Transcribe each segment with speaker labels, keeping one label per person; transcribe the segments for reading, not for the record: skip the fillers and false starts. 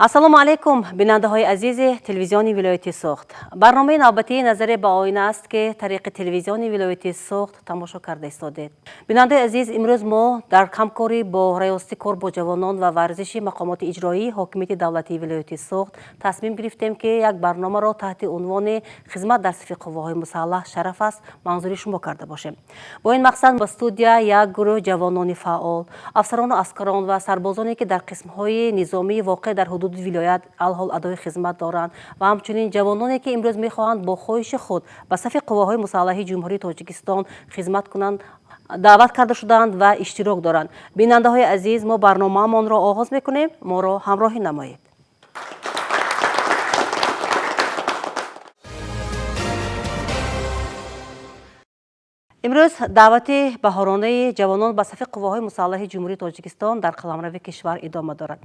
Speaker 1: Ассалому алайкум, бинандаҳои азизи телевизиони вилояти Суғд. Барномаи навбатии «Назаре ба оина» аст, ки тариқи телевизиони вилояти Суғд тамошо карда истодед. Бинандаи азиз, имрӯз мо дар ҳамкорӣ бо Раёсати кор бо ҷавонон ва варзиши мақомоти иҷроии ҳокимияти давлатии вилояти Суғд тасмим гирифтем, ки як барномаро таҳти унвони «Хизмат дар сафи қувваҳои мусаллаҳ шараф аст» манзури шумо карда бошем. Бо ин мақсад ба студия як гурӯҳ ҷавонони фаъол, афсарону аскарон ва сарбозоне, ки дар қисмҳои низомии воқеъ дар ҳудуди вилоят алҳол адои хизмат доранд, ва ҳамчунин ҷавононе, ки имрӯз мехоҳанд бо хоҳиши худ ба сафи қувваҳои мусаллаҳи Ҷумҳурии Тоҷикистон хизмат кунанд, даъват карда шудаанд ва иштирок доранд. Бинандаҳои азиз, мо барномаамонро оғоз мекунем, моро ҳамроҳӣ намоед. Имрӯз даъвати баҳоронаи ҷавонон ба сафи қувваҳои мусаллаҳи Ҷумҳурии Тоҷикистон дар қаламрави кишвар идома дорад.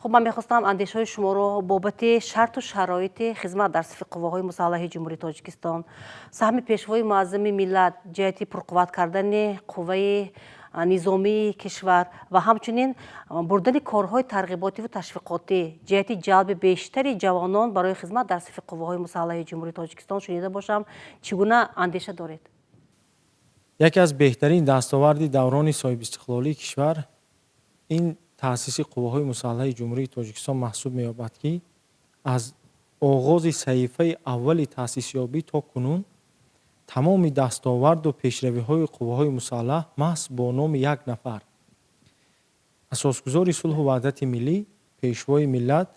Speaker 1: Хуб, ман мехостам андешаҳои шуморо бобати шарту шароити хизмат дар сафи қувваҳои мусаллаҳи Ҷумҳурии Тоҷикистон, саҳми Пешвои муаззами миллат ҷиҳати пурқувват кардани қувваи низомии кишвар ва ҳамчунин бурдани корҳои тарғиботиву ташвиқотӣ ҷиҳати ҷалби бештари ҷавонон барои хизмат дар сафи қувваҳои мусаллаҳи Ҷумҳурии Тоҷикистон шунида бошам. Чӣ гуна андеша доред?
Speaker 2: Яке аз беҳтарин дастоварди даврони соҳибистиқлолии кишвар ин таъсиси қувваҳои мусаллаҳи Ҷумҳурии Тоҷикистон маҳсуб меёбад, ки аз оғози саҳифаи аввали таъсисёбӣ то кунун тамоми дастоварду пешравиҳои қувваҳои мусаллаҳ маҳз бо номи як нафар, асосгузори сулҳу ваҳдати миллӣ, Пешвои миллат,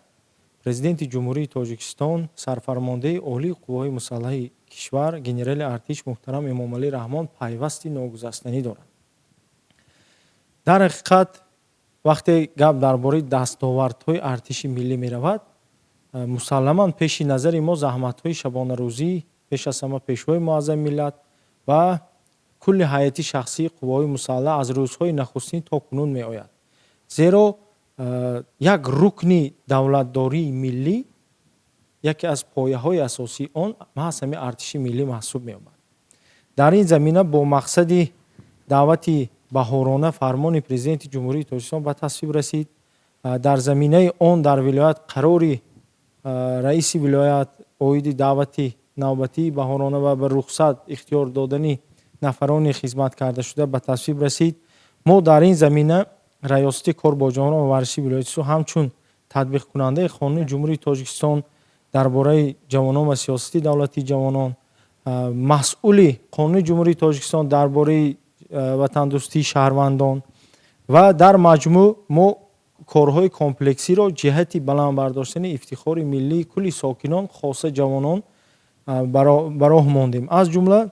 Speaker 2: Президенти Ҷумҳурии Тоҷикистон, Сарфармондеҳи Олии Қувваҳои мусаллаҳи кишвар, генерали артиш муҳтарам Эмомалӣ Раҳмон пайвасти ногузастанӣ дорад. Дар ҳақиқат, вақте гап дар бораи дастовардҳои артиши миллӣ меравад, мусалламан пеши назари мо заҳматҳои шабонарӯзӣ пеш аз ҳама Пешвои муаззами миллат ва кулли ҳайати шахсии қувваҳои мусаллаҳ аз рӯзҳои нахустин то кунун меояд, зеро як рукни давлатдории миллӣ, яке аз пояҳои асосии он маҳз ҳамин артиши миллӣ маҳсуб меёбад. Дар ин замина бо мақсади даъвати баҳорона фармони Президенти Ҷумҳурии Тоҷикистон ба тасвиб расид. Дар заминаи он дар вилоят қарори раиси вилоят оиди даъвати навбатии баҳорона ва ба рухсат ихтиёр додани нафарони хизмат кардашуда ба тасвиб расид. Мо дар ин замина, Раёсати кор бо ҷавонон ва варзиши вилояти Суғд, ҳамчун татбиқкунандаи Қонуни Ҷумҳурии Тоҷикистон дар бораи ҷавонон ва сиёсати давлатии ҷавонон, масъули Қонуни Ҷумҳурии Тоҷикистон дар бораи ватандӯстии шаҳрвандон, ва дар маҷмӯъ мо корҳои комплексиро ҷиҳати баланд бардоштани ифтихори миллии кулли сокинон, хоса ҷавонон, ба роҳ мондем. Аз ҷумла,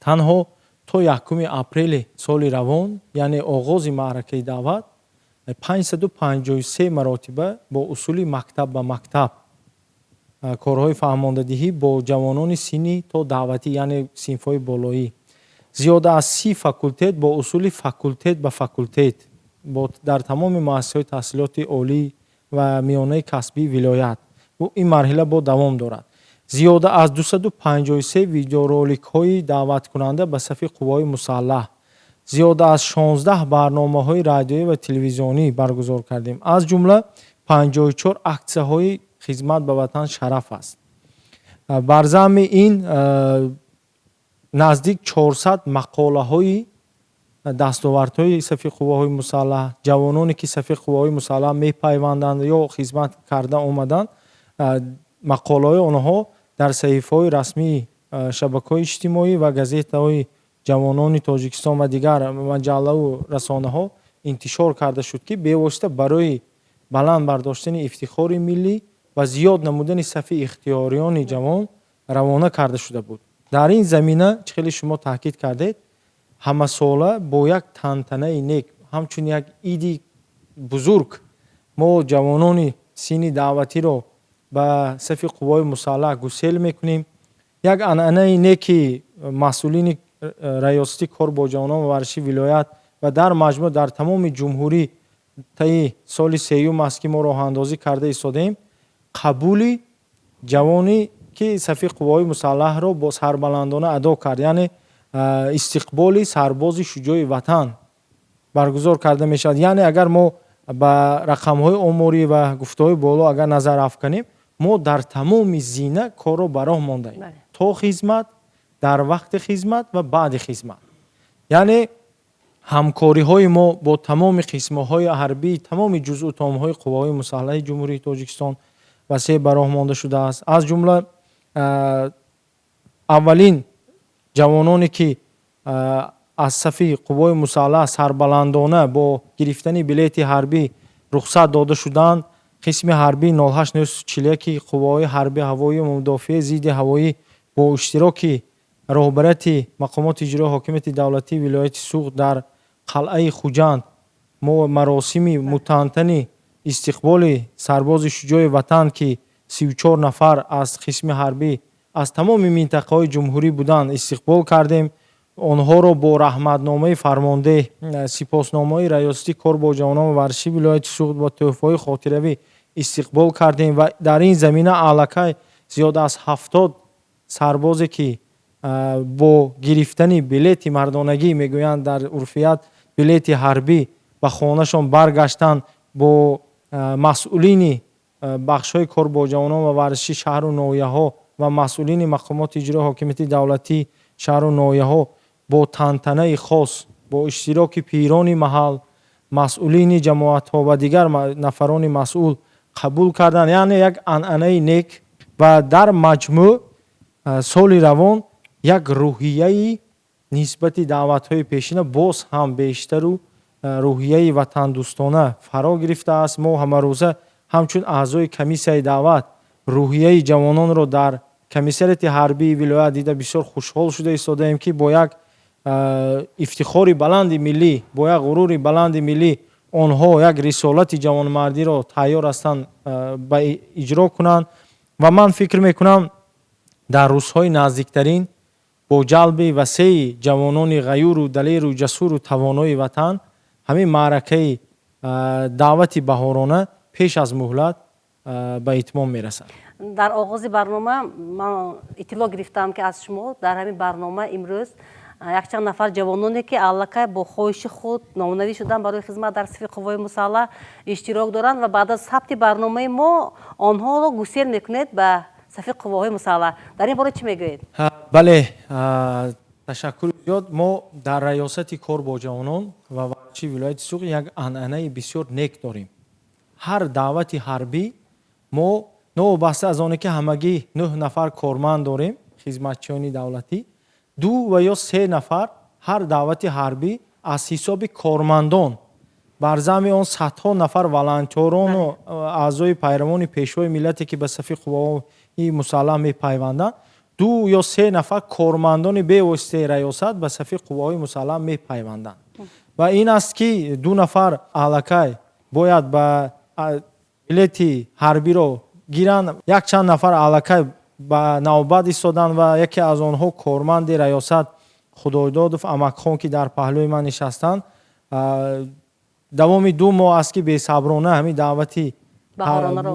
Speaker 2: танҳо то 1 апрели соли равон, яъне оғози маъракаи даъват, 553 маротиба бо усули мактаб ба мактаб корҳои фаҳмондадиҳӣ бо ҷавонони синни то даъватӣ, яъне синфҳои болоӣ, зиёда аз 30 факултет бо усули факултет ба факултет дар тамоми муассисаҳои таҳсилоти олӣ ва миёнаи касбии вилоят, ин марҳила бо давом дорад, зиёда аз 253 видеороликҳои даъваткунанда ба сафи қувваҳои мусаллаҳ, зиёда аз 16 барномаҳои радиоӣ ва телевизионӣ баргузор кардем, аз ҷумла 54 аксияҳои «Хизмат ба ватан шараф аст». Бар замми ин наздик 400 мақолаҳои дастовардҳои сафи қувваҳои мусаллаҳ, ҷавононе ки сафи қувваҳои мусаллаҳ мепайванданд ё хизмат карда омаданд, мақолаҳои онҳо дар саҳифаҳои расмии шабакаҳои иҷтимоӣ ва газетаҳои ҷавонони Тоҷикистон ва дигар маҷаллаву расонаҳо интишор карда шуд, ки бевосита барои баланд бардоштани ифтихори миллӣ ва зиёд намудани сафи ихтиёриёни ҷавон равона карда шуда буд. Дар ин замина, чӣ хеле шумо таъкид кардед, ҳамасола бо як тантанаи нек, ҳамчун як иди бузург, мо ҷавонони синни даъватиро ба сафи қувваҳои мусаллаҳ гусел мекунем. Як анъанаи неки масъулини Раёсати кор бо ҷавонон ва варзиши вилоят ва дар маҷмӯъ дар тамоми ҷумҳурӣ таи соли сеюм аст, ки мо роҳандозӣ карда истодаем қабули ҷавоне, ки сафи қувваҳои мусаллаҳро бо сарбаландона адо кард, яъне истиқболи сарбози шуҷои ватан баргузор карда мешавад. Яъне агар мо Ба рақамҳои оморӣ ва гуфтаҳои боло агар назар афканем, мо дар тамоми зина корро ба роҳ мондаем: то хизмат, дар вақти хизмат ва баъди хизмат. Яъне ҳамкориҳои мо бо тамоми қисмҳои ҳарбӣ, тамоми ҷузъу томҳои қувваҳои мусаллаҳи Ҷумҳурии Тоҷикистон васеъ ба роҳ монда шудааст. Аз ҷумла аввалин ҷавононе, ки аз сафи қувваҳои мусаллаҳ сарбаландона бо гирифтани билети ҳарбӣ рухсат дода шуданд, қисми ҳарбии 08941 қувваҳои ҳарби ҳавоию мудофиаи зидди ҳавоӣ бо иштироки роҳбарияти мақомоти иҷроии ҳокимияти давлатии вилояти Суғд дар қалъаи Хуҷанд мо маросими мутантани истиқболи сарбози шуҷои ватан, ки 34 нафар аз қисми ҳарбӣ аз тамоми минтақаҳои ҷумҳурӣ буданд, истиқбол кардем. Онҳоро бо раҳматномаи фармондеҳ, сипосномаи раёсати кор бо ҷавонон ва варзиши вилояти Суғд бо тӯҳфаҳои хотиравӣ истиқбол кардем. Ва дар ин замина аллакай зиёда аз 70 сарбозе, ки бо гирифтани билети мардонагӣ, мегӯянд дар урфият, билети ҳарбӣ ба хонашон баргаштанд, бо масъулини бахшҳои кор бо ҷавонон ва варзиши шаҳру ноҳияҳо ва масъулини мақомоти иҷроии ҳокимияти давлатии шаҳру ноҳияҳо бо тантанаи хос, бо иштироки пирони маҳал, масъулини ҷамоатҳо ва дигар нафарони масъул қабул карданд. Яъне як анъанаи нек. Ва дар маҷмӯъ соли равон як рӯҳияи нисбати даъватҳои пешина боз ҳам бештару рӯҳияи ватандӯстона фаро гирифтааст. Мо ҳамарӯза ҳамчун аъзои комиссияи даъват рӯҳияи ҷавононро дар комиссариати ҳарбии вилоят дида бисёр хушҳол шуда истодаем, ки бо як ифтихори баланди миллӣ, бо як ғурури баланди миллӣ онҳо як рисолати ҷавонмардиро тайёр ҳастанд ба иҷро кунанд. Ва ман фикр мекунам, дар рӯзҳои наздиктарин бо ҷалби васеи ҷавонони ғаюру далеру ҷасуру тавонои ватан ҳамин маъракаи даъвати баҳорона пеш аз муҳлат ба итмом мерасад.
Speaker 1: Дар оғози барнома ман иттилоъ гирифтам, ки аз шумо дар ҳамин барнома имрӯз якчанд нафар ҷавононе, ки аллакай бо хоҳиши худ номнавис шуданд барои хизмат дар сафи қувваҳои мусаллаҳ, иштирок доранд ва баъд аз сабти барномаи мо онҳоро гусел мекунед ба сафи қувваҳои мусаллаҳ. Дар ин бора чӣ мегӯед?
Speaker 2: Бале, ташаккури зиёд. Мо дар раёсати кор бо ҷавонон ва варзиши вилояти Суғд як анъанаи бисёр нек дорем. Ҳар даъвати ҳарбӣ мо, новобаста аз оне ки ҳамагӣ нӯҳ нафар корманд дорем, хизматчиёни давлатӣ, ду ва ё се нафар ҳар даъвати ҳарбӣ аз ҳисоби кормандон, бар замми он садҳо нафар волонтёрону аъзои пайравони пешвои миллате, ки ба сафи қувваҳои мусаллаҳ мепайванданд, ду ё се нафар кормандони бевоситаи раёсат ба сафи қувваҳои мусаллаҳ мепайванданд. Ва ин аст, ки ду нафар аллакай бояд ба билети ҳарбиро гиранд, якчанд нафар аллакай ба навбат истоданд ва яке аз онҳо корманди раёсат Худойдодов Амакхон, ки дар паҳлӯи ман нишастанд, давоми 2 моҳ аст, ки бесаброна ҳамин даъвати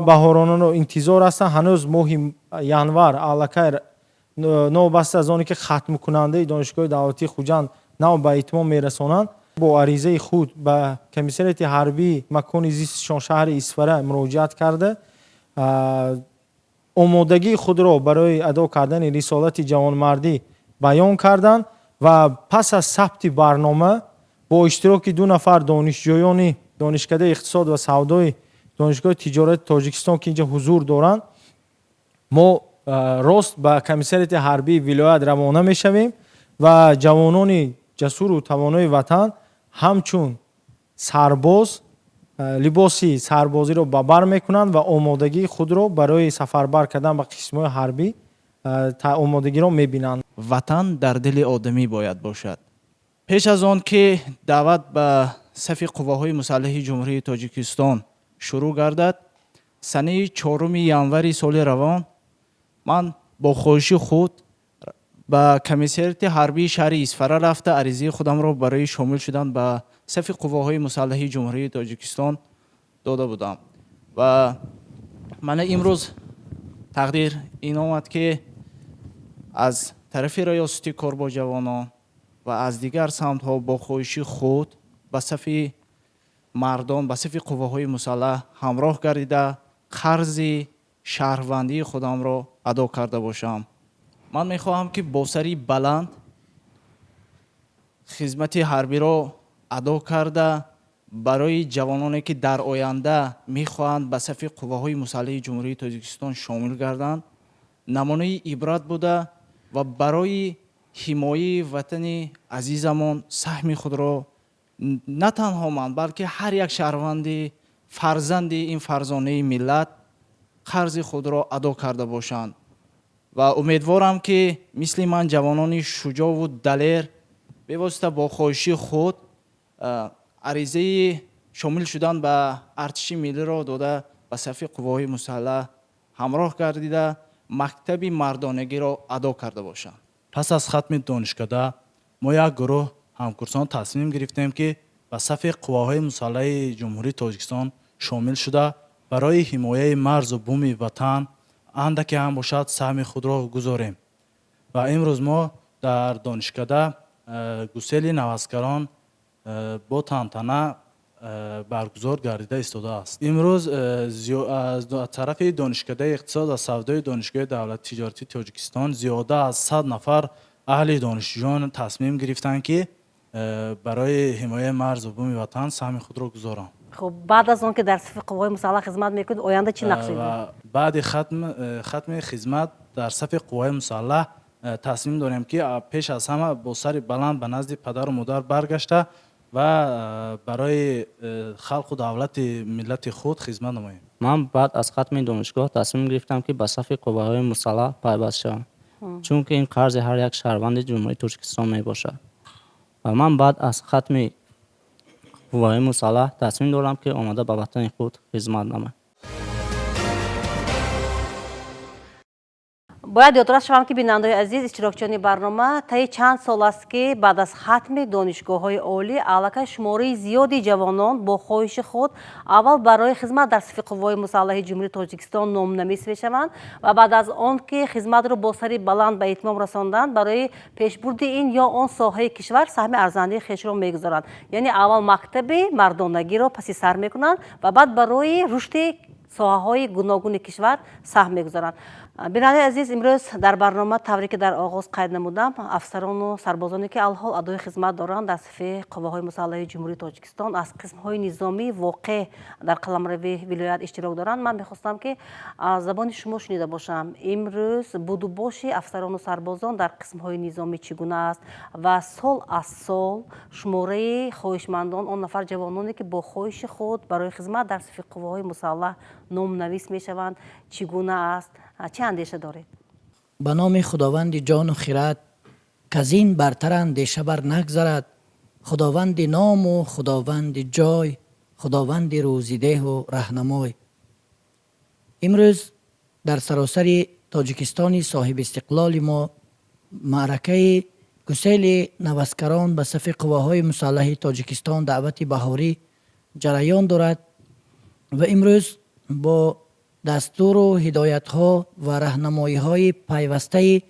Speaker 2: баҳоронаро интизор ҳастанд. Ҳанӯз моҳи январ аллакай, новобаста аз оне ки хатмкунандаи Донишгоҳи давлатии Хуҷанд нав ба итмом мерасонанд, бо аризаи худ ба комиссариати ҳарбии макони зистишон, шаҳри Исфара, муроҷиат карда, омодагии худро барои адо кардани рисолати ҷавонмардӣ баён карданд. Ва пас аз сабти барнома бо иштироки ду нафар донишҷӯёни Донишкадаи иқтисод ва савдои Донишгоҳи тиҷорати Тоҷикистон, ки инҷа ҳузур доранд, мо рост ба комиссариати ҳарбии вилоят равона мешавем ва ҷавонони ҷасуру тавонои ватан ҳамчун сарбоз либоси сарбозиро ба бар мекунанд ва омодагии худро барои сафарбар кардан ба қисмҳои ҳарбӣ омодагиро мебинанд.
Speaker 3: Ватан дар дили одамӣ бояд бошад. Пеш аз он ки даъват ба сафи қувваҳои мусаллаҳи Ҷумҳурии Тоҷикистон шурӯъ гардад, санаи 4 январи соли равон ман бо хоҳиши худ ба комиссариати ҳарбии шаҳри Исфара рафта, аризаи худамро барои шомил шудан ба сафи қувваҳои мусаллаҳи Ҷумҳурии Тоҷикистон дода будам. Ва мана имрӯз тақдир ин омад, ки аз тарафи раёсати кор бо ҷавонон ва аз дигар самтҳо бо хоҳиши худ ба сафи Мардон ба сафи қувваҳои мусаллаҳ ҳамроҳ гардида, қарзи шаҳрвандии худамро адо карда бошам. Ман мехоҳам, ки бо сари баланд хизмати ҳарбиро адо карда, барои ҷавононе, ки дар оянда мехоҳанд ба сафи қувваҳои мусаллаҳи Ҷумҳурии Тоҷикистон шомил гарданд, намунаи ибрат буда ва барои ҳимояи ватани азизамон саҳми худро на танҳо ман, балки ҳар як шаҳрванди фарзанди ин фарзонаи миллат қарзи худро адо карда бошанд. Ва умедворам, ки мисли ман ҷавонони шуҷову далер бевосита бо хоҳиши худ аризаи шомил шудан ба артиши миллиро дода, ба сафи қувваҳои мусаллаҳ ҳамроҳ гардида, мактаби мардонагиро адо карда бошанд.
Speaker 4: Пас аз хатми донишкада мо як гурӯҳ ҳамкурсон тасмим гирифтем, ки ба сафи қувваҳои мусаллаҳи Ҷумҳурии Тоҷикистон шомил шуда, барои ҳимояи марзу буми ватан андаке ҳам бошад саҳми худро гузорем. Ва имрӯз мо дар донишкада гусели наваскарон бо тантана баргузор гардида истодааст. Имрӯз аз тарафи Донишкадаи иқтисод ва савдои Донишгоҳи давлати тиҷоратии Тоҷикистон зиёда аз 100 нафар аҳли донишҷӯён тасмим гирифтанд, ки барои ҳимояи марзу буми ватан саҳми худро гузоранд.
Speaker 1: Хуб, баъд аз он ки дар сафи қувваҳои мусаллаҳ хизмат мекунед, оянда чӣ нақша доред?
Speaker 4: Баъди хатми хизмат дар сафи қувваҳои мусаллаҳ тасмим дорем, ки пеш аз ҳама бо сари баланд ба назди падару модар баргашта ва барои халқу давлати миллати худ хизмат намоем.
Speaker 5: Ман баъд аз хатми донишгоҳ тасмим гирифтам, ки ба сафи қувваҳои мусаллаҳ пайваст шавам, чунки ин қарзи ҳар як шаҳрванди Ҷумҳурии Тоҷикистон мебошад. Ва ман баъд аз хатми қувваҳои мусаллаҳ тасмим дорам, ки омада ба ватани худ хизмат намоям.
Speaker 1: Бояд ёдрас шавам, ки, бинандаҳои азиз, иштирокчиёни барнома, таи чанд сол аст, ки баъд аз хатми донишгоҳҳои олӣ аллакай шумораи зиёди ҷавонон бо хоҳиши худ аввал барои хизмат дар сафи қувваҳои мусаллаҳи Ҷумҳурии Тоҷикистон номнавис мешаванд ва баъд аз он ки хизматро бо сари баланд ба итмом расонданд, барои пешбурди ин ё он соҳаи кишвар саҳми арзандаи хешро мегузоранд. Яъне аввал мактаби мардонагиро паси сар мекунанд ва баъд барои рушди соҳаҳои гуногуни кишвар саҳм мегузоранд. Бинандаи азиз, имрӯз дар барнома, тавре ки дар оғоз қайд намудам, афсарону сарбозоне, ки алҳол адои хизмат доранд дар сафи қувваҳои мусаллаҳи Ҷумҳурии Тоҷикистон, аз қисмҳои низомии воқеъ дар қаламрави вилоят иштирок доранд. Ман мехостам, ки аз забони шумо шунида бошам, имрӯз будубоши афсарону сарбозон дар қисмҳои низомӣ чӣ гуна аст ва сол аз сол шумораи хоҳишмандон, он нафар ҷавононе, ки бо хоҳиши худ барои хизмат дар сафи қувваҳои мусаллаҳ номнавис мешаванд, чӣ гуна аст? Чӣ андеша доред?
Speaker 6: Ба номи Худованди ҷону хирад, казин бартар андеша бар нагзарад, Худованди ному Худованди ҷой, Худованди рӯзидеҳу раҳнамой. Имрӯз дар саросари Тоҷикистони соҳибистиқлоли мо маъракаи гусели наваскарон ба сафи қувваҳои мусаллаҳи Тоҷикистон, даъвати баҳорӣ ҷараён дорад ва имрӯз бо дастуру ҳидоятҳо ва раҳнамоиҳои пайвастаи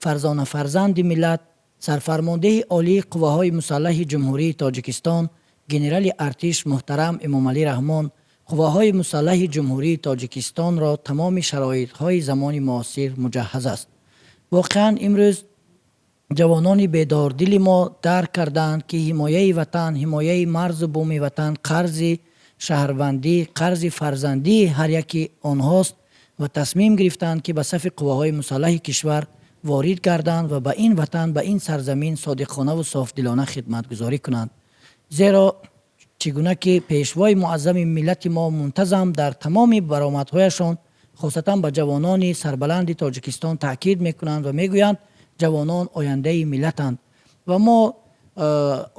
Speaker 6: фарзонафарзанди миллат, сарфармондеҳи олии қувваҳои мусаллаҳи Ҷумҳурии Тоҷикистон, генерали артиш муҳтарам Эмомалӣ Раҳмон, қувваҳои мусаллаҳи Ҷумҳурии Тоҷикистонро тамоми шароитҳои замони муосир муҷаҳҳаз аст. Воқеан, имрӯз ҷавонони бедордили мо дарк карданд, ки ҳимояи ватан, ҳимояи марзу буми ватан қарзи шаҳрвандӣ, қарзи фарзандии ҳар яки онҳост ва тасмим гирифтанд, ки ба сафи қувваҳои мусаллаҳи кишвар ворид гарданд ва ба ин ватан, ба ин сарзамин содиқонаву софдилона хидматгузорӣ кунанд. Зеро чӣ гуна ки пешвои муаззами миллати мо мунтазам дар тамоми баромадҳояшон, хосатан ба ҷавонони сарбаланди Тоҷикистон таъкид мекунанд ва мегӯянд: ҷавонон ояндаи миллатанд. Ва мо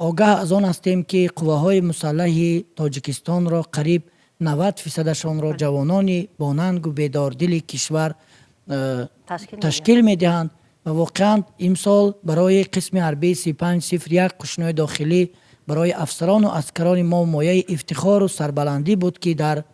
Speaker 6: огаҳ аз он ҳастем, ки қувваҳои мусаллаҳи Тоҷикистонро қариб 90 фисадашонро ҷавонони бонангу бедордили кишвар ташкил медиҳанд. Ва воқеан, имсол барои қисми ҳарбии 3501 қӯшунои дохилӣ, барои афсарону аскарони мо мояи ифтихору сарбаландӣ буд, ки дар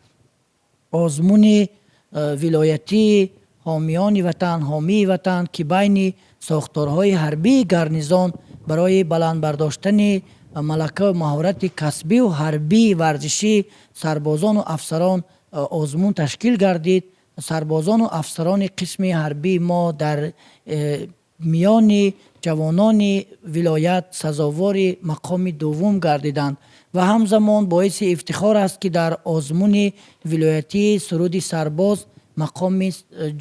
Speaker 6: озмуни вилоятии ҳомиёни ватан, ҳомии ватан, ки байни сохторҳои ҳарбии гарнизон барои баланд бардоштани Малака ва маҳорати касбиву ҳарбии варзишии сарбозону афсарон озмун ташкил гардид. Сарбозону афсарони қисми ҳарбии мо дар миёни ҷавонони вилоят сазовори мақоми дуввум гардиданд ва ҳамзамон боиси ифтихор аст, ки дар озмуни вилоятии суруди сарбоз мақоми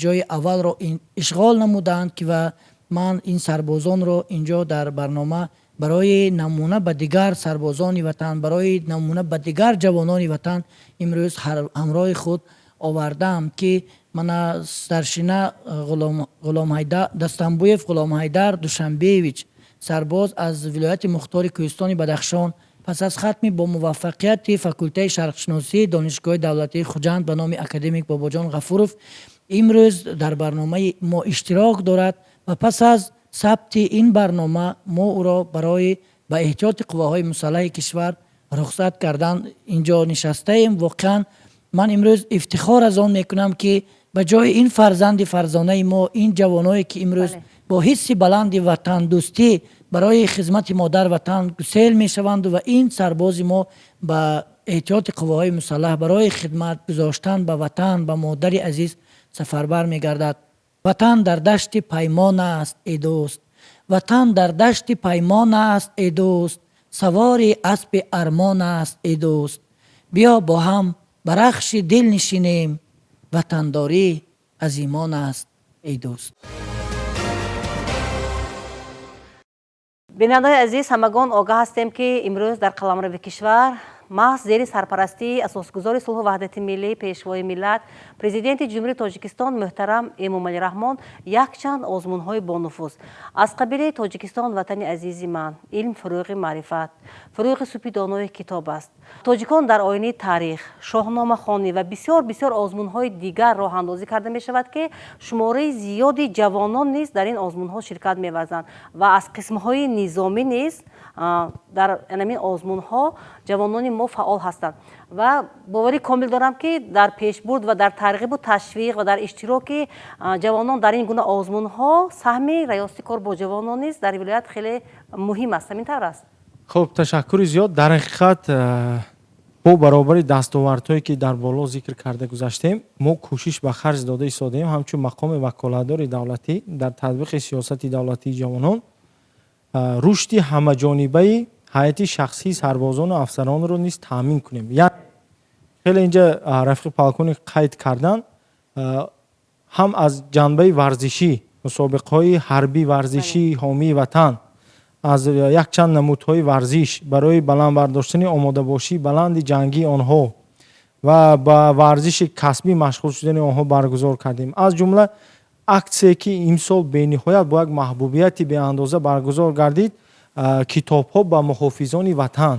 Speaker 6: ҷойи аввалро ишғол намуданд, ки ва ман ин сарбозонро инҷо дар барнома барои намуна ба дигар сарбозони ватан, барои намуна ба дигар ҷавонони ватан имрӯз ҳамроҳи худ овардаам, ки мана старшина Ғуломҳайдар Дастамбуев Ғуломҳайдар Душанбеевич, сарбоз аз вилояти мухтори Кӯҳистони Бадахшон, пас аз хатми бо муваффақияти факултаи шарқшиносии Донишгоҳи давлатии Хуҷанд ба номи академик Бобоҷон Ғафуров имрӯз дар барномаи мо иштирок дорад ва пас аз сабти ин барнома мо ӯро барои ба эҳтиёти қувваҳои мусаллаҳи кишвар рухсат кардан инҷо нишастаем. Воқеан, ман имрӯз ифтихор аз он мекунам, ки ба ҷои ин фарзанди фарзонаи мо, ин ҷавоное, ки имрӯз бо ҳисси баланди ватандӯстӣ барои хизмати модар ватан гусел мешаванд ва ин сарбози мо ба эҳтиёти қувваҳои мусаллаҳ барои хидмат гузоштан ба ватан, ба модари азиз сафарбар мегардад. Ватан дар дашти паймон аст, эй дӯст, ватан дар дашти паймон аст, эй дӯст, савори аспи армон аст, эй дӯст. Биё бо ҳам ба рахши дил нишинем, ватандорӣ аз имон аст, эй дӯст.
Speaker 1: Бинандаҳои азиз, ҳамагон огаҳ ҳастем, ки имрӯз дар қаламрави кишвар маҳз зери сарпарастии асосгузори сулҳу ваҳдати миллӣ, пешвои миллат, Президенти Ҷумҳурии Тоҷикистон муҳтарам Эмомалӣ Раҳмон якчанд озмунҳои бонуфуз аз қабили Тоҷикистон ватани азизи ман, Илм фурӯғи маърифат, фурӯғи субҳи донои китоб аст, Тоҷикон дар оинаи таърих, шоҳномахонӣ ва бисёр бисёр озмунҳои дигар роҳандозӣ карда мешавад, ки шумораи зиёди ҷавонон низ дар ин озмунҳо ширкат меварзанд ва аз қисмҳои низомӣ низ дар ҳамин озмунҳо ҷавонони мо фаъол ҳастанд ва боварӣ комил дорам, ки дар пешбурд ва дар тарғибу ташвиқ ва дар иштироки ҷавонон дар ин гуна озмунҳо саҳми раёсати кор бо ҷавонон низ дар вилоят хеле муҳим аст. Ҳамин тавр аст?
Speaker 2: Хуб, ташаккури зиёд. Дар ҳақиқат, бо баробари дастовардҳое, ки дар боло зикр карда гузаштем, мо кӯшиш ба харҷ дода истодаем ҳамчун мақоми ваколатдори давлатӣ дар татбиқи сиёсати давлатии ҷавонон рушди ҳамаҷонибаи ҳайати шахсии сарбозону афсаронро низ таъмин кунем. Яъне хеле инҷа рафиқи полковник қайд кардан, ҳам аз ҷанбаи варзишӣ мусобиқаҳои ҳарбӣ варзишии ҳомии ватан, аз якчанд намудҳои варзиш барои баланд бардоштани омодабошии баланди ҷангии онҳо ва ба варзиши касбӣ машғул шудани онҳо баргузор кардем. Аз ҷумла аксие, ки имсол бениҳоят бо як маҳбубияти беандоза баргузор гардид, китобҳо ба муҳофизони ватан.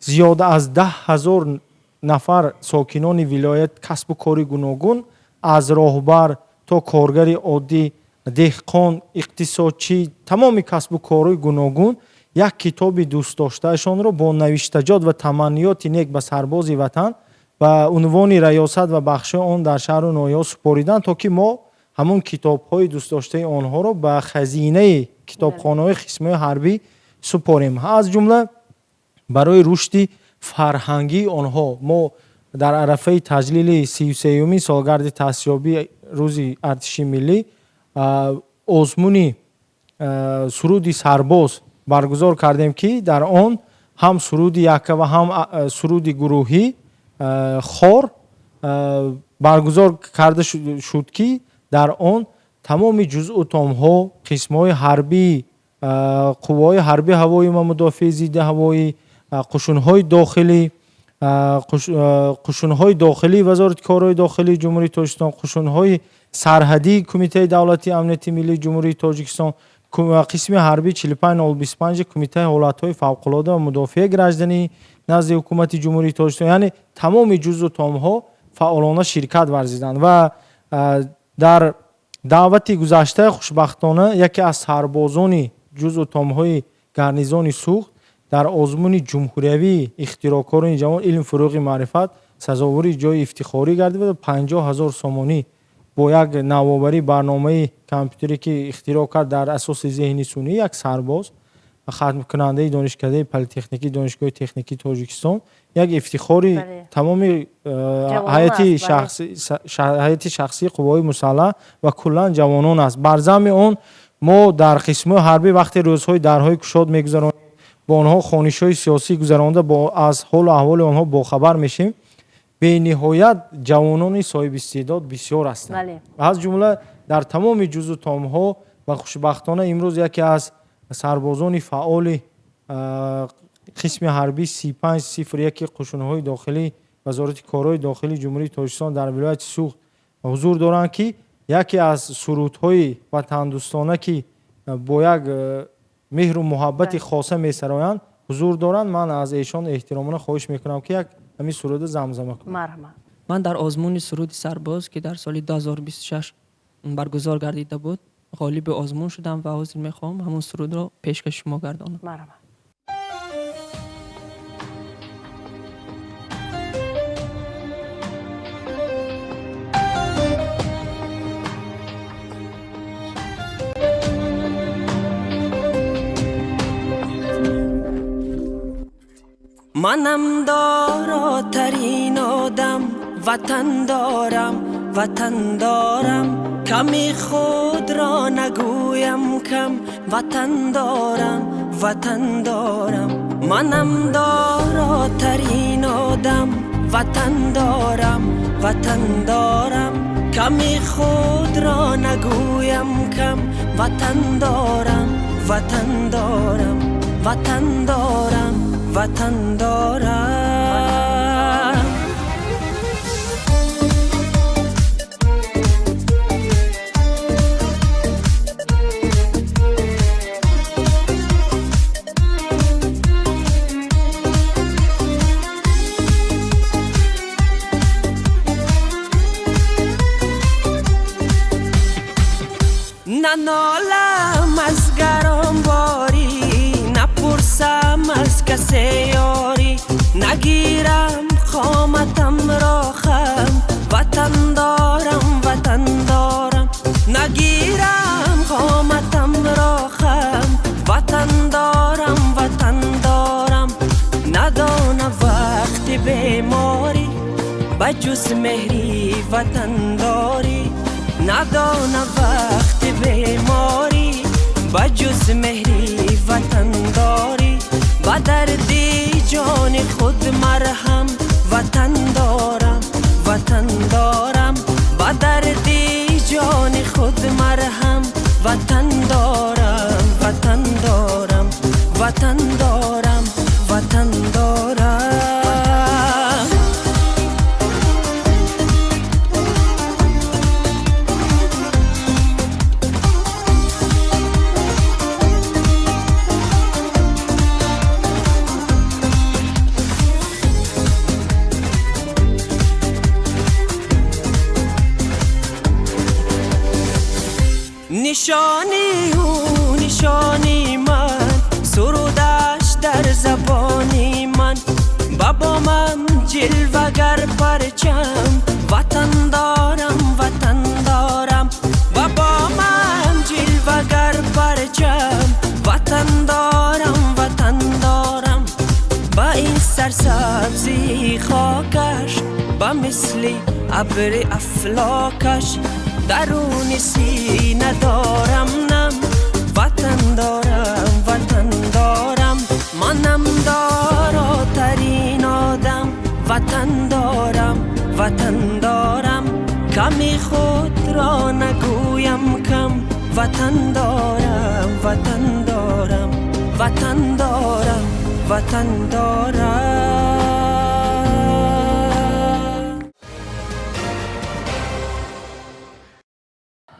Speaker 2: Зиёда аз 10 000 нафар сокинони вилоят, касбу кори гуногун, аз роҳбар то коргари оддӣ, деҳқон, иқтисодчӣ, тамоми касбу корҳои гуногун як китоби дӯстдоштаашонро бо навиштаҷот ва таманниёти нек ба сарбози ватан ба унвони раёсат ва бахшҳои он дар шаҳру ноҳияҳо супориданд, то ки мо ҳамон китобҳои дӯстдоштаи онҳоро ба хазинаи китобхонаҳои қисмҳои ҳарбӣ супорем. Аз ҷумла барои рушди фарҳангии онҳо мо дар арафаи таҷлили 33-юмин солгарди таъсисёбии рӯзи артиши миллӣ озмуни суруди сарбоз баргузор кардем, ки дар он ҳам суруди якка ва ҳам суруди гурӯҳӣ, хор баргузор карда шуд, ки дар он тамоми ҷузъу томҳо, қисмҳои ҳарбии қувваҳои ҳарбии ҳавоӣ ва мудофиаи зидди ҳавоӣ, қушунҳои дохилӣ, қушунҳои дохилии Вазорати корҳои дохилии Ҷумҳурии Тоҷикистон, қушунҳои сарҳадии Кумитаи давлатии амнияти миллии Ҷумҳурии Тоҷикистон, қисми ҳарбии 45025 Кумитаи ҳолатҳои фавқулода ва мудофиаи гражданӣ назди Ҳукумати Ҷумҳурии Тоҷикистон, яъне тамоми ҷузъу томҳо фаъолона ширкат варзиданд. Ва дар даъвати гузашта хушбахтона яке аз сарбозони ҷузъу томҳои гарнизони Суғд дар озмуни ҷумҳуриявии ихтироъкорони ҷавон «Илм фурӯғи маърифат» сазовори ҷои ифтихорӣ гардид ва 50 000 сомонӣ бо як навоварии барномаи компютере, ки ихтироъ кард дар асоси зеҳни сунъӣ, як сарбоз. Хатмкунандаи Донишкадаи политехникии Донишгоҳи техникии Тоҷикистон як ифтихори тамоми ҳайати шахсии қувваҳои мусаллаҳ ва куллан ҷавонон аст. Бар замми он мо дар қисмҳои ҳарбӣ вақте рӯзҳои дарҳои кушод мегузаронем, бо онҳо хонишҳои сиёсӣ гузаронда, аз ҳолу аҳволи онҳо бохабар мешем. Бениҳоят ҷавонони соҳибистеъдод бисёр ҳастанд, аз ҷумла дар тамоми ҷузу томҳо. Ва хушбахтона имрӯз яке аз сарбозони фаъоли қисми ҳарбӣ 3501 қушунҳои дохилӣ Вазорати корҳои дохилии Ҷумҳурии Тоҷикистон дар вилояти Суғд ҳузур доранд, ки яке аз сурудҳои ватандӯстона, ки бо як меҳру муҳаббати хоса месароянд, ҳузур доранд. Ман аз эшон эҳтиромона хоҳиш мекунам, ки як ҳамин суруда замзама кунанд.
Speaker 1: Марҳамат.
Speaker 7: Ман дар озмуни суруди сарбоз, ки дар соли 2026 баргузор гардида буд, ғолиби озмун шудам ва ҳозир мехоҳам ҳамон сурудро пешкаши шумо гардонам.
Speaker 1: Марҳамат.
Speaker 7: Манам доротарин одам, ватан дорам, ватан дорам. Ками худро нагӯям кам, ватан дорам, ватан дорам. Манам доротарин одам, ватан дорам, ватан дорам. Ками худро нагӯям кам, ватан дорам, ватан дорам, ватан дорам, ватан дорам. Нанолам аз гаронборӣ, напурсам аз касе ёрӣ, нагирам қоматамро хам, ватан дорам, ватан дорам. Нагирам қоматамро хам, ватан дорам, ватан дорам. Надонам вақти беморӣ, ба ҷуз меҳри ватандорӣ. Надонам вақти беморӣ, ба ҷуз меҳри ватандорӣ. Ба дарди ҷони худ марҳам, ватан дорам, ватан дорам. Ба дарди ҷони худ марҳам, ватан дорам, ватан дорам, ватан дорам, ватан дорам. Нишони ӯ нишони ман, сурудаш дар забони ман. Ба бомам ҷилвагар парчам, ватан дорам, ватан дорам. Ба бомам ҷилвагар парчам, ватан дорам, ватан дорам. Ба ин сарсабзии хокаш, ба мисли абри афлокаш, даруни сина дорам нам, ватан дорам, ватан дорам. Манам доротарин одам, ватан дорам, ватан дорам. Ками худро нагӯям кам, ватан дорам, ватан дорам, ватан дорам, ватан дорам.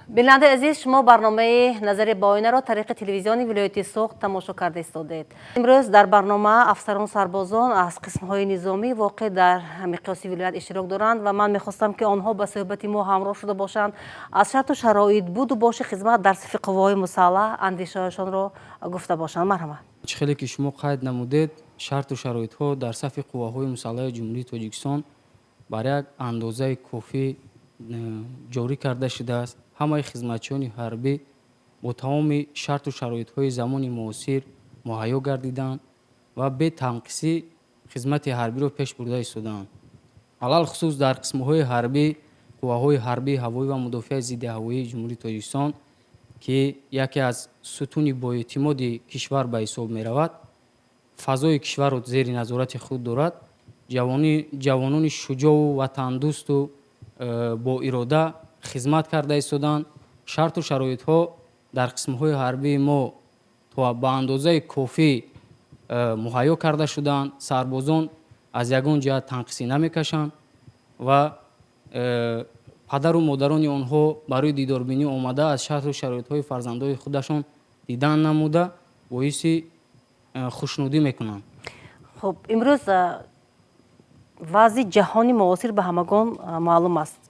Speaker 1: Бинандаи азиз, шумо барномаи назари ба оинаро тариқи телевизиони вилояти Суғд тамошо карда истодед. Имрӯз дар барнома афсарон сарбозон аз қисмҳои низомӣ воқеъ дар миқёси вилоят иштирок доранд ва ман мехостам, ки онҳо ба суҳбати мо ҳамроҳ шуда бошанд, аз шарту шароит буду боши хизмат дар сафи қувваҳои мусаллаҳ андешаҳояшонро гуфта бошанд. Марҳамат.
Speaker 8: Чӣ хеле ки шумо қайд намудед, шарту шароитҳо дар сафи қувваҳои мусаллаҳи Ҷумҳурии Тоҷикистон бар як андозаи кофӣ ҷорӣ карда шудааст. Ҳамаи хизматчиёни ҳарбӣ бо тамоми шарту шароитҳои замони муосир муҳайё гардиданд ва бетанқисӣ хизмати ҳарбиро пеш бурда истодаанд. Алалхусус дар қисмҳои ҳарбӣ, қувваҳои ҳарбии ҳавоӣ ва мудофиаи зидди ҳавоии Ҷумҳурии Тоҷикистон, ки яке аз сутуни боэътимоди кишвар ба ҳисоб меравад, фазои кишварро зери назорати худ дорад, ҷавонони шуҷоъу ватандӯсту боирода хизмат карда истодаанд. Шарту шароитҳо дар қисмҳои ҳарбии мо то ба андозаи кофӣ муҳайё карда шудаанд. Сарбозон аз ягон ҷиҳат танқисӣ намекашанд ва падару модарони онҳо барои дидорбинӣ омада, аз шарту шароитҳои фарзандои худашон дидан намуда, боиси хушнудӣ мекунанд.
Speaker 1: Хуб, имрӯз вазъи ҷаҳони муосир ба ҳамагон маълум аст.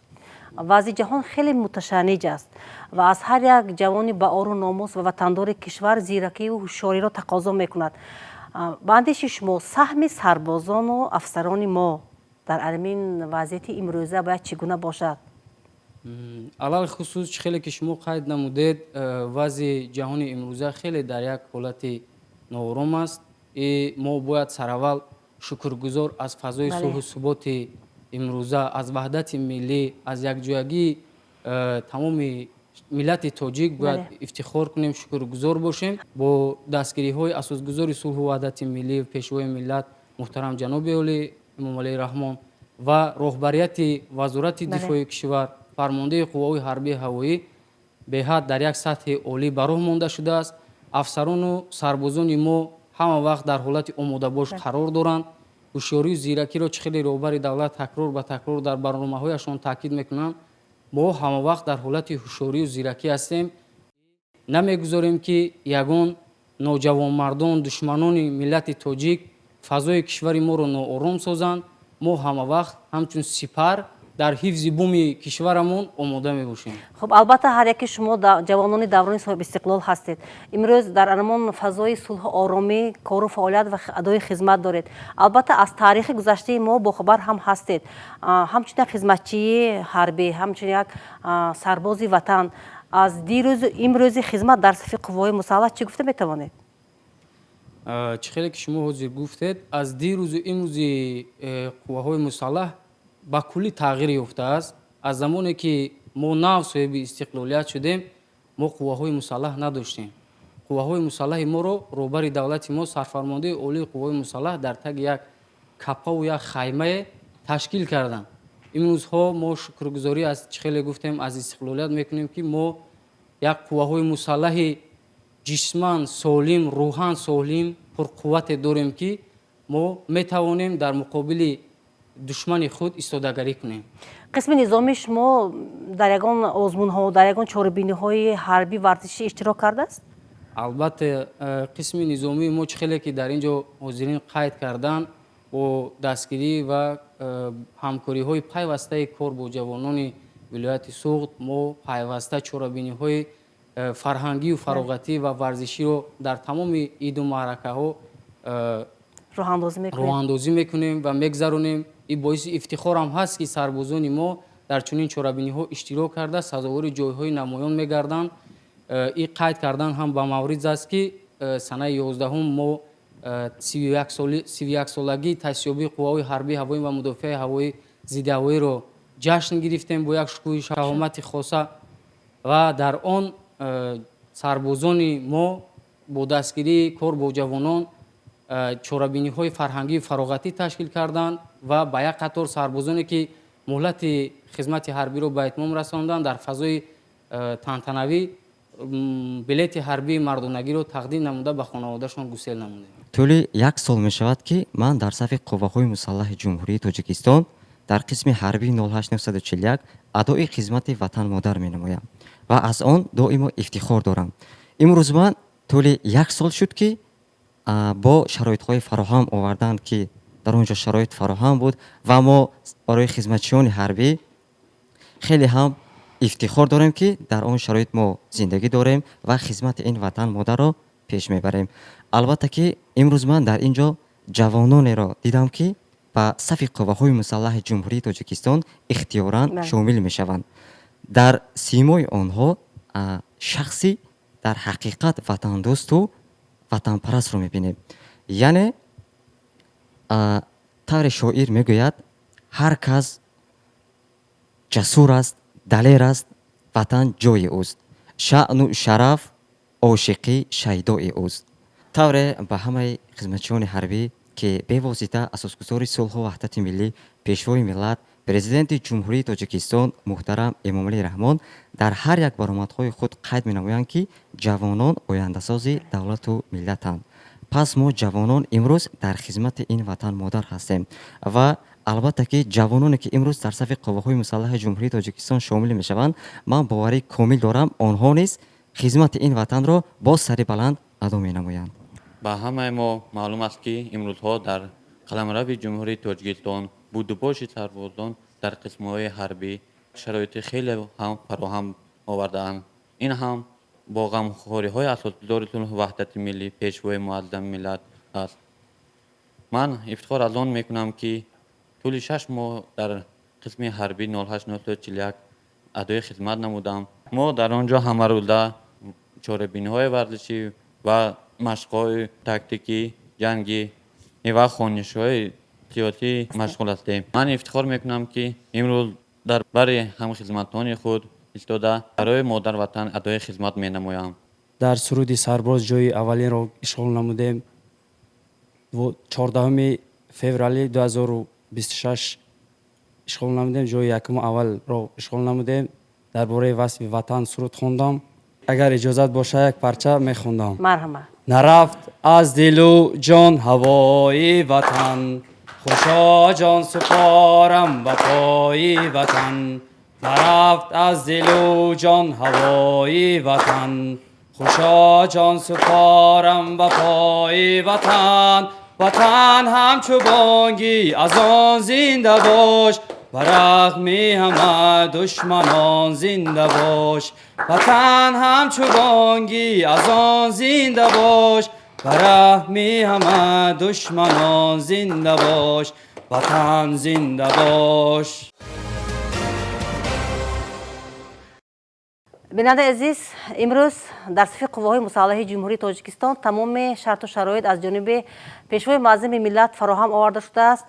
Speaker 1: Вазъи ҷаҳон хеле муташанниҷ аст ва аз ҳар як ҷавони баору номус ва ватандори кишвар зиракию ҳушёриро тақозо мекунад. Ба андеши шумо, саҳми сарбозону афсарони мо дар ҳамин вазъияти имрӯза бояд чӣ гуна бошад?
Speaker 8: Алалхусус, чӣ хеле ки шумо қайд намудед, вазъи ҷаҳони имрӯза хеле дар як ҳолати ноором аст. И мо бояд сараввал шукргузор аз фазои сулҳу суботи имрӯза, аз ваҳдати миллӣ, аз якҷоягии тамоми миллати тоҷик бояд ифтихор кунем, шукргузор бошем. Бо дастгириҳои асосгузори сулҳу ваҳдати миллӣ, Пешвои миллат, муҳтарам ҷаноби олӣ Эмомалӣ Раҳмон ва роҳбарияти Вазорати дифои кишвар, фармондеҳи қувваҳои ҳарбии ҳавоӣ беҳад дар як сатҳи олӣ ба роҳ монда шудааст. Афсарону сарбозони мо ҳама вақт дар ҳолати омодабош қарор доранд. Ҳушёрию зиракиро, чӣ хеле роҳбари давлат такрор ба такрор дар барномаҳояшон таъкид мекунанд, мо ҳама вақт дар ҳолати ҳушёрию зиракӣ ҳастем. Намегузорем, ки ягон ноҷавонмардон, душманони миллати тоҷик фазои кишвари моро ноором созанд. Мо ҳама вақт ҳамчун сипар дар ҳифзи буми кишварамон омода мебошем.
Speaker 1: Хуб, албатта, ҳар яке шумо ҷавонони даврони соҳибистиқлол ҳастед. Имрӯз дар анамон фазои сулҳу оромӣ кору фаъолият ва адои хизмат доред. Албатта, аз таърихи гузаштаи мо бохабар ҳам ҳастед. Ҳамчун як хизматчии ҳарбӣ, ҳамчун як сарбози ватан, аз дирӯзу имрӯзи хизмат дар сафи қувваҳои мусаллаҳ чӣ гуфта метавонед?
Speaker 8: Чӣ хеле ки шумо ҳозир гуфтед, аз дирӯзу имрӯзи қувваҳои мусаллаҳ ба куллӣ тағйир ёфтааст. Аз замоне ки мо нав соҳиби истиқлолият шудем, мо қувваҳои мусаллаҳ надоштем. Қувваҳои мусаллаҳи моро роҳбари давлати мо, сарфармондеҳи олии қувваҳои мусаллаҳ дар таги як каппаву як хаймае ташкил карданд. Имрӯзҳо мо шукргузорӣ аз, чӣ хеле гуфтем, аз истиқлолият мекунем, ки мо як қувваҳои мусаллаҳи ҷисман солим, рӯҳан солим, пурқуввате дорем, ки мо метавонем дар муқобили душмани худ истодагарӣ кунем.
Speaker 1: Қисми низомии шумо дар ягон озмунҳо, дар ягон чорабиниҳои ҳарбӣ варзишӣ иштирок кардааст?
Speaker 8: Албатта, қисми низомии мо, чӣ хеле ки дар ин ҷо ҳозирин қайд карданд, бо дастгирӣ ва ҳамкориҳои пайвастаи кор бо ҷавонони вилояти Суғд мо пайваста чорабиниҳои фарҳангию фароғатӣ ва варзиширо дар тамоми иду маъракаҳо роҳандозӣ мекунем ва мегзаронем. Ин боиси ифтихорам ҳаст, ки сарбозони мо дар чунин чорабиниҳо иштирок карда, сазовори ҷойҳои намоён мегарданд. Ин қайд кардан ҳам ба маврид аст, ки санаи 11-ум мо 31-солагии таъсисёбии қувваҳои ҳарбии ҳавоӣ ва мудофиаи ҳавоӣ зидди ҳавоиро ҷашн гирифтем бо як шукӯҳи шаҳомати хоса ва дар он сарбозони мо бо дастгирии кор бо ҷавонон чорабиниҳои фарҳангию фароғатӣ ташкил карданд ва ба як қатор сарбозоне, ки муҳлати хизмати ҳарбиро ба итмом расонданд, дар фазои тантанавӣ билети ҳарбии мардонагиро тақдим намуда, ба хонаводашон гусел намудем.
Speaker 9: Тӯли як сол мешавад, ки ман дар сафи қувваҳои мусаллаҳи Ҷумҳурии Тоҷикистон дар қисми ҳарбии 08941 адои хизмати ватанмодар менамоям ва аз он доимо ифтихор дорам. Имрӯз ман тӯли як сол шуд, ки бо шароитҳои фароҳам оварданд, ки дар он ҷо шароит фароҳам буд ва мо барои хизматчиёни ҳарбӣ хеле ҳам ифтихор дорем, ки дар он шароит мо зиндагӣ дорем ва хизмати ин ватан модарро пеш мебарем. Албатта, ки имрӯз ман дар ин ҷо ҷавононеро дидам, ки ба сафи қувваҳои мусаллаҳи Ҷумҳурии Тоҷикистон ихтиёран шомил мешаванд. Дар симои онҳо шахси дар ҳақиқат ватандӯсту Ватанпарастро мебинем. Яъне тавре шоир мегӯяд, ҳар кас ҷасур аст, далер аст, Ватан ҷои ӯст, шаъну шараф, ошиқӣ шайдои ӯст. Тавре ба ҳамаи хизматчиёни ҳарбӣ, ки бевосита асосгузори сулҳу ваҳдати миллӣ, Пешвои миллат, Президенти Ҷумҳурии Тоҷикистон муҳтарам Эмомалӣ Раҳмон дар ҳар як баромадҳои худ қайд менамоянд, ки ҷавонон ояндасози давлату миллатанд. Пас мо ҷавонон имрӯз дар хизмати ин Ватан модар ҳастем ва албатта ки ҷавононе, ки имрӯз дар сафи қувваҳои мусаллаҳи Ҷумҳурии Тоҷикистон шомил мешаванд, ман боварии комил дорам, онҳо низ хизмати ин ватанро боз сари баланд адо менамоянд.
Speaker 10: Ба ҳамаи мо маълум аст, ки имрӯзҳо дар қаламрави Ҷумҳурии Тоҷикистон будубоши сарбозон дар қисмҳои ҳарбӣ шароити хеле ҳам фароҳам овардаанд. Ин ҳам бо ғамхориҳои асосгузори сулҳу ваҳдати миллӣ, Пешвои муаззами миллат аст. Ман ифтихор аз он мекунам, ки тӯли 6 моҳ дар қисми ҳарбӣ 08941 адои хизмат намудам. Мо дар он ҷо ҳамарӯза чорабиниҳои варзишӣ ва машқҳои тактикӣ, ҷангӣ ва хонишҳои сиёсӣ машғул ҳастем. Ман ифтихор мекунам, ки имрӯз дар бари ҳамхизматони худ истода, барои Модарватан адои хизмат менамоям.
Speaker 11: Дар суруди сарбоз ҷои аввалинро ишғол намудем. 14 феврали 2026 ишғол намудем, ҷои якуму аввалро ишғол намудем. Дар бораи васфи Ватан суруд хондам. Агар иҷозат боша, як парча мехондам.
Speaker 1: Марҳамат.
Speaker 11: Нарафт аз дилу ҷон ҳавои Ватан, хушо ҷон супорам ба пои Ватан. Нарафт аз дилу ҷон ҳавои Ватан, хушо ҷон супорам ба пои Ватан. Ватан ҳамчу бонги азон зинда бош, ба рағми ҳама душманон зинда бош. Ватан ҳамчу бонги азон зинда бош, ба рағми ҳама душманон зинда бош. Ватан зинда бош.
Speaker 1: Бинандаи азиз, имрӯз дар сафи қувваҳои мусаллаҳи Ҷумҳурии Тоҷикистон тамоми шарту шароит аз ҷониби Пешвои муаззами миллат фароҳам оварда шудааст.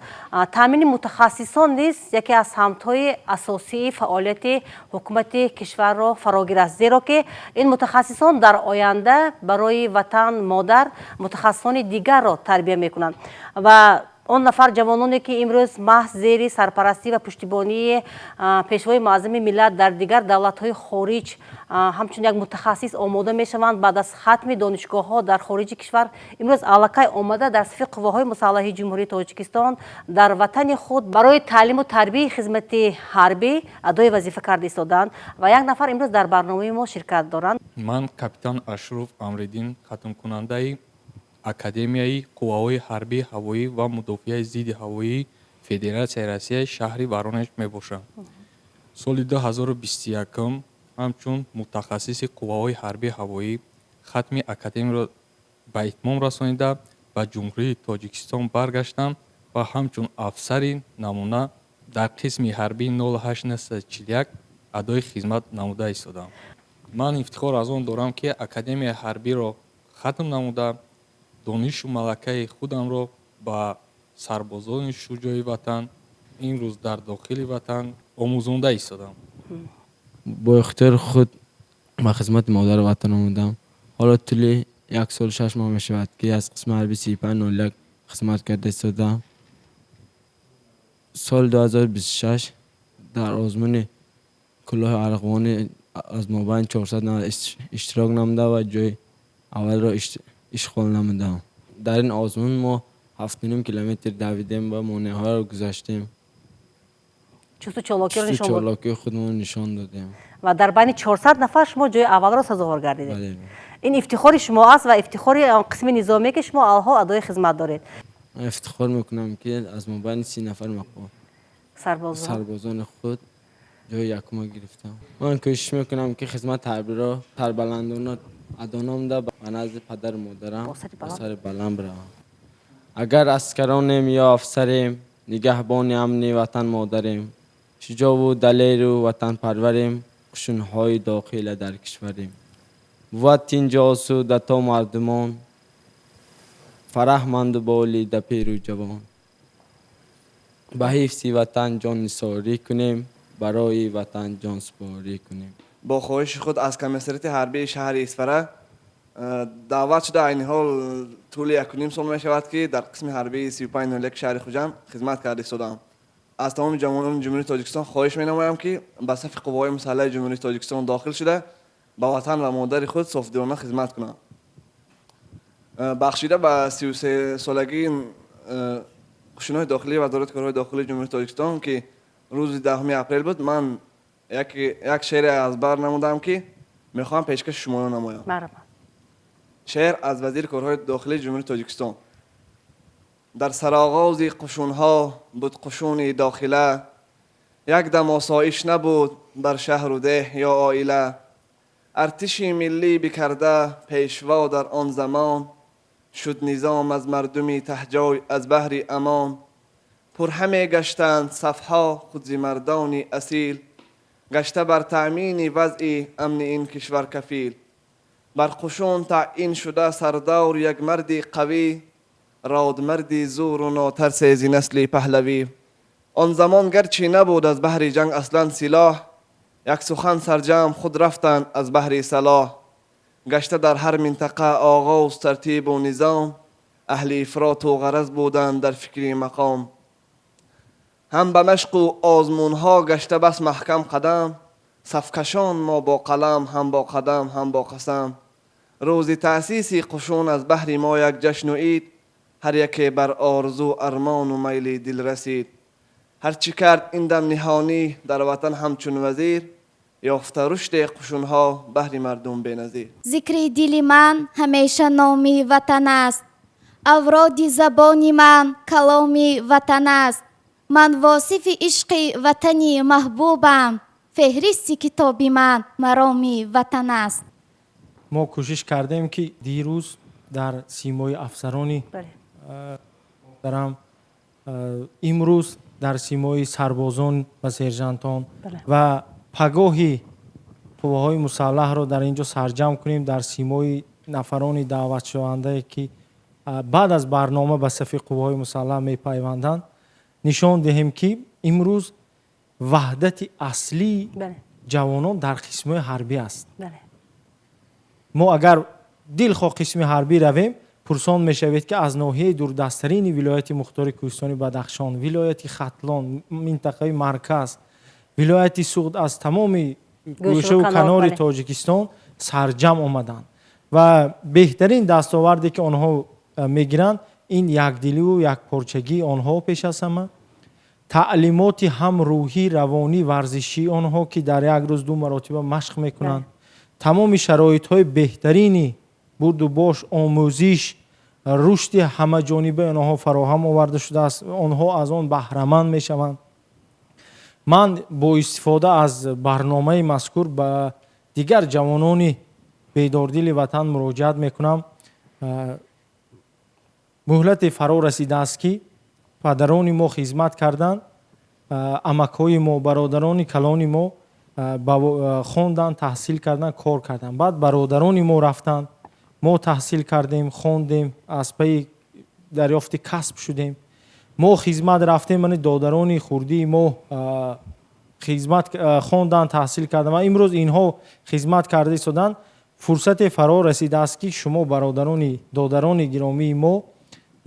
Speaker 1: Таъмини мутахассисон низ яке аз самтҳои асосии фаъолияти ҳукумати кишварро фарогирааст, зеро ки ин мутахассисон дар оянда барои Ватан модар мутахассисони дигарро тарбия мекунанд. Ва он нафар ҷавононе, ки имрӯз маҳз зери сарпарастӣ ва пуштибонии Пешвои муаззами миллат дар дигар давлатҳои хориҷ ҳамчун як мутахассис омода мешаванд, баъд аз хатми донишгоҳҳо дар хориҷи кишвар имрӯз аллакай омада дар сафи қувваҳои мусаллаҳи Ҷумҳурии Тоҷикистон дар ватани худ барои таълиму тарбияи хизмати ҳарбӣ адои вазифа карда истодаанд ва як нафар имрӯз дар барномаи мо ширкат доранд.
Speaker 12: Ман капитан Ашуров Амриддин, хатмкунандаи Академияи қувваҳои ҳарбии ҳавоӣ ва мудофиаи зидди ҳавоии Федератсияи Россия, шаҳри Воронеж мебошам. Соли 2021 ҳамчун мутахассиси қувваҳои ҳарбии ҳавоӣ хатми академияро ба итмом расонида, ба Ҷумҳурии Тоҷикистон баргаштам ва ҳамчун афсари намуна дар қисми ҳарбии 08941 адои хизмат намуда истодам. Ман ифтихор аз он дорам, ки академияи ҳарбиро хатм намуда, донишу малакаи худамро ба сарбозони шуҷои ватан имрӯз дар дохили ватан омӯзонда истодам.
Speaker 13: Бо ихтиёри худ ба хизмати модари ватан омадам. Ҳоло тӯли 1 сол 6 моҳ мешавад, ки аз қисми ҳарби 3501 хизмат карда истодаам. Соли 2026 дар озмуни кӯлоҳи арғувонӣ аз мобайни 400 нафар иштирок намуда ва ҷои аввалро ишғол намудам. Дар ин озмун мо 7,5 километр давидем ва монеаҳоро гузаштем.
Speaker 1: Чусту чолокиро нишон дод.
Speaker 13: Чолокии худмон нишон додем.
Speaker 1: Ва дар байни 400 нафар шумо ҷои аввалро сазовор гардидед.
Speaker 13: Бале.
Speaker 1: Ин ифтихори шумо аст ва ифтихори он қисми низомие, ки шумо алҳол адои хизмат доред.
Speaker 13: Ман ифтихор мекунам, ки аз мобайни 30 нафар
Speaker 1: сарбозон
Speaker 13: сарбозони худ ҷои якума гирифтам. Ман кӯшиш мекунам, ки хизмати ҳарбиро сарбаландона адо намуда, ба назди падару модарам
Speaker 1: бо сари
Speaker 13: бо
Speaker 1: баланд.
Speaker 13: Сари баланд биравам. Агар аскаронем ё афсарем, нигаҳбони амни ватан модарем, шуҷову далеру ватанпарварем, қушунҳои дохила дар кишварем. Бувад тинҷу осуда то мардумон. Фараҳманду болида пиру ҷавон, ба ҳифзи ватан ҷоннисорӣ кунем, барои ватан ҷонсупорӣ кунем.
Speaker 14: Бо хоҳиши худ аз комиссариати ҳарбии шаҳри Исфара даъват шуда, айни ҳол тӯли 1,5 сол мешавад, ки дар қисми ҳарбии 3501 шаҳри Хуҷанд хизмат карда истодаам. Аз тамоми ҷавонони Ҷумҳурии Тоҷикистон хоҳиш менамоям, ки ба сафи Қувваҳои мусаллаҳи Ҷумҳурии Тоҷикистон дохил шуда, ба ватан ва модари худ софдилона хизмат кунанд. Бахшида ба 33-солагии Қушунҳои дохилии Вазорати корҳои дохилии Ҷумҳурии Тоҷикистон, ки рӯзи 10 апрел буд, ман як шеъре аз бар намудам, ки мехоҳам пешкаши шуморо намоям. Шеър аз вазири корҳои дохилии Ҷумҳурии Тоҷикистон. Дар сароғози қушунҳо буд қушуни дохила, як дам осоиш набуд бар шаҳру деҳ ё оила. Артиши миллӣ бикарда пешво дар он замон, шуд низом аз мардуми таҳҷой аз баҳри амон. Пурҳаме гаштанд сафҳо худ зи мардони асил, гашта бар таъмини вазъи амни ин кишвар кафил. Бар қушун таъин шуда сардор як марди қавӣ, родмарди зӯру нотарсе зи насли паҳлавӣ. Он замон гарчи набуд аз баҳри ҷанг аслан силоҳ, як сухан сарҷамъ худ рафтанд аз баҳри салоҳ. Гашта дар ҳар минтақа оғоз тартибу низом, аҳли ифроту ғараз буданд дар фикри мақом. Ҳам ба машқу озмунҳо гашта бас маҳкам қадам, сафкашон мо бо қалам, ҳам бо қадам, ҳам бо қасам. Рӯзи таъсиси қушун аз баҳри мо як ҷашну ид, ҳар яке бар орзу армону майли дил расид. Ҳарчи кард ин дам ниҳонӣ дар ватан ҳамчун вазир, ёфта рушди қушунҳо баҳри мардум беназир.
Speaker 15: Зикри дили ман ҳамеша номи ватан аст, авроди забони ман каломи ватан аст. Ман восифи ишқи ватани маҳбубам, феҳристи китоби ман мароми ватан аст.
Speaker 2: Мо кӯшиш кардем, ки дирӯз дар симои афсарони муҳтарам, имрӯз дар симои сарбозон ва сержантон ва пагоҳи қувваҳои мусаллаҳро дар ин ҷо сарҷамъ кунем дар симои нафарони даъватшавандае, ки баъд аз барнома ба сафи қувваҳои мусаллаҳ мепайванданд, нишон диҳем, ки имрӯз ваҳдати аслии ҷавонон дар қисмҳои ҳарбӣ аст. Мо агар дилхоҳ қисми ҳарбӣ равем, пурсон мешавед, ки аз ноҳияи дурдасттарини вилояти мухтори Кӯҳистони Бадахшон, вилояти Хатлон, минтақаи марказ, вилояти Суғд, аз тамоми гӯшаву канори Тоҷикистон сарҷамъ омаданд ва беҳтарин дастоварде, ки онҳо мегиранд, ин якдиливу якпорчагии онҳо, пеш аз ҳама таълимоти ҳам рӯҳӣ, равонӣ, варзишии онҳо, ки дар як рӯз ду маротиба машқ мекунанд, тамоми шароитҳои беҳтарини бурду бош, омӯзиш, рушди ҳамаҷонибаи онҳо фароҳам оварда шудааст, онҳо аз он баҳраманд мешаванд. Ман бо истифода аз барномаи мазкур ба дигар ҷавонони бедордили ватан муроҷиат мекунам. Муҳлате фаро расидааст, ки падарони мо хизмат карданд, амакҳои мо, бародарони калони мо хонданд, таҳсил карданд, кор карданд, баъд бародарони мо рафтанд, мо таҳсил кардем, хондем, аз пайи дарёфти касб шудем, мо хизмат рафтем, мани додарони хурдии мо хизмат хонданд, таҳсил карданд ва имрӯз инҳо хизмат карда истоданд. Фурсате фаро расидааст, ки шумо, бародарони додарони гиромии мо,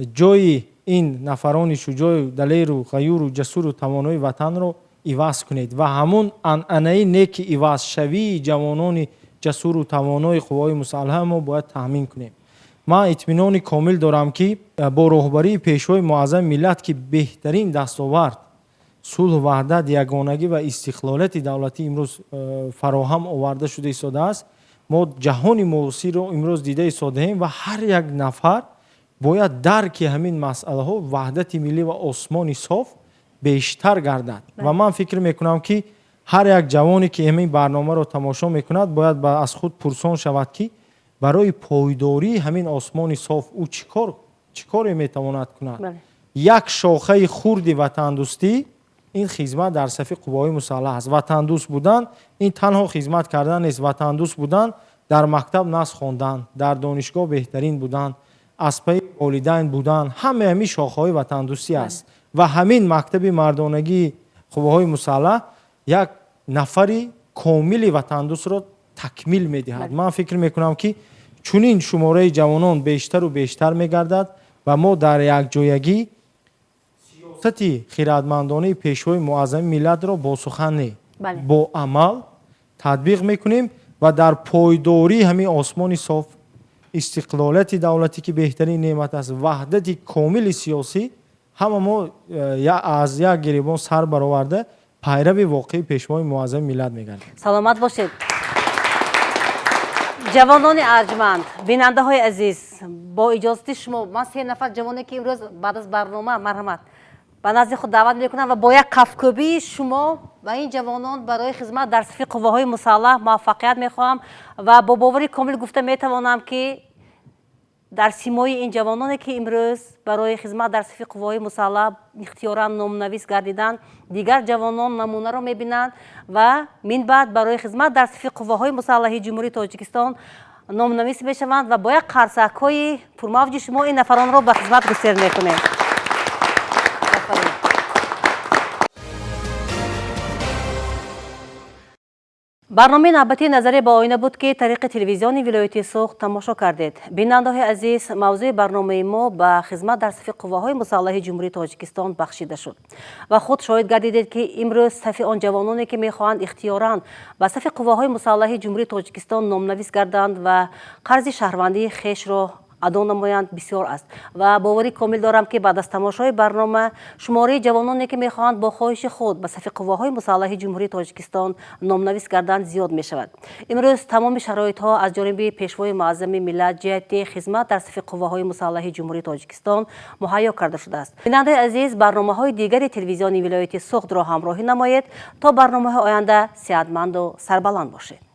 Speaker 2: ҷои ин нафарони шуҷоъу далеру ғаюру ҷасуру тавонои ватанро иваз кунед ва ҳамун анъанаи неки ивазшавии ҷавонони ҷасуру тавонои қувваҳои мусаллаҳ мо бояд таъмин кунем. Ман итминони комил дорам, ки бо роҳбарии Пешвои муаззами миллат, ки беҳтарин дастовард сулҳу ваҳдат, ягонагӣ ва истиқлолияти давлатӣ имрӯз фароҳам оварда шуда истодааст, мо ҷаҳони муосирро имрӯз дида истодаем ва ҳар як нафар бояд дарки ҳамин масъалаҳо, ваҳдати миллӣ ва осмони соф бештар гардад. Ва ман фикр мекунам, ки ҳар як ҷавоне, ки ҳамин барномаро тамошо мекунад, бояд аз худ пурсон шавад, ки барои пойдории ҳамин осмони соф ӯ чӣ коре метавонад кунад. Як шохаи хурди ватандӯстӣ ин хизмат дар сафи қувваҳои мусаллаҳ аст. Ватандӯст будан ин танҳо хизмат кардан нест. Ватандӯст будан дар мактаб нағз хондан, дар донишгоҳ беҳтарин будан, аз пайи волидайн будан, ҳамаи ҳамин шохаҳои ватандӯстӣ аст. Ва ҳамин мактаби мардонагии қувваҳои мусаллаҳ як нафари комили ватандӯстро такмил медиҳад. Ман фикр мекунам, ки чунин шумораи ҷавонон бештару бештар мегардад ва мо дар якҷоягӣ сиёсати хирадмандонаи Пешвои муаззами миллатро бо сухан не, бо амал татбиқ мекунем ва дар пойдории ҳамин осмони соф, истиқлолияти давлатӣ, ки беҳтарин неъмат аст, ваҳдати комили сиёсӣ, ҳама мо аз як гиребон сар бароварда, пайрави воқеии Пешвои муаззами миллат мегардем.
Speaker 1: Саломат бошед, ҷавонони арҷманд, бинандаҳои азиз. Бо иҷозати шумо ман се нафар ҷавоне, ки имрӯз баъд аз барнома, марҳамат, ба назди худ даъват мекунам ва бо як кафкӯбии шумо ба ин ҷавонон барои хизмат дар сафи қувваҳои мусаллаҳ муваффақият мехоҳам. Ва бо бовари комил гуфта метавонам, ки дар симои ин ҷавононе, ки имрӯз барои хизмат дар сафи қувваҳои мусаллаҳ ихтиёран номнавис гардиданд, дигар ҷавонон намунаро мебинанд ва минбаъд барои хизмат дар сафи қувваҳои мусаллаҳи Ҷумҳурии Тоҷикистон номнавис мешаванд. Ва бо як қарсакҳои пурмавҷи шумо ин нафаронро ба хизмат гусел мекунем. Барномаи навбатии «Назаре ба оина» буд, ки тариқи телевизиони вилояти Суғд тамошо кардед. Бинандаҳои азиз, мавзӯи барномаи мо ба хизмат дар сафи қувваҳои мусаллаҳи Ҷумҳурии Тоҷикистон бахшида шуд ва худ шоҳид гардидед, ки имрӯз сафи он ҷавононе, ки мехоҳанд ихтиёран ба сафи қувваҳои мусаллаҳи Ҷумҳурии Тоҷикистон номнавис гарданд ва қарзи шаҳрвандии хешро адо намоянд, бисёр аст. Ва боварӣ комил дорам, ки баъд аз тамошои барнома шумораи ҷавононе, ки мехоҳанд бо хоҳиши худ ба сафи қувваҳои мусаллаҳи Ҷумҳурии Тоҷикистон номнавис гарданд, зиёд мешавад. Имрӯз тамоми шароитҳо аз ҷониби Пешвои муаззами миллат ҷиҳати хизмат дар сафи қувваҳои мусаллаҳи Ҷумҳурии Тоҷикистон муҳайё карда шудааст. Бинандаи азиз, барномаҳои дигари телевизиони вилояти Суғдро ҳамроҳӣ намоед. То барномаҳои оянда сеҳатманду сарбаланд бошед.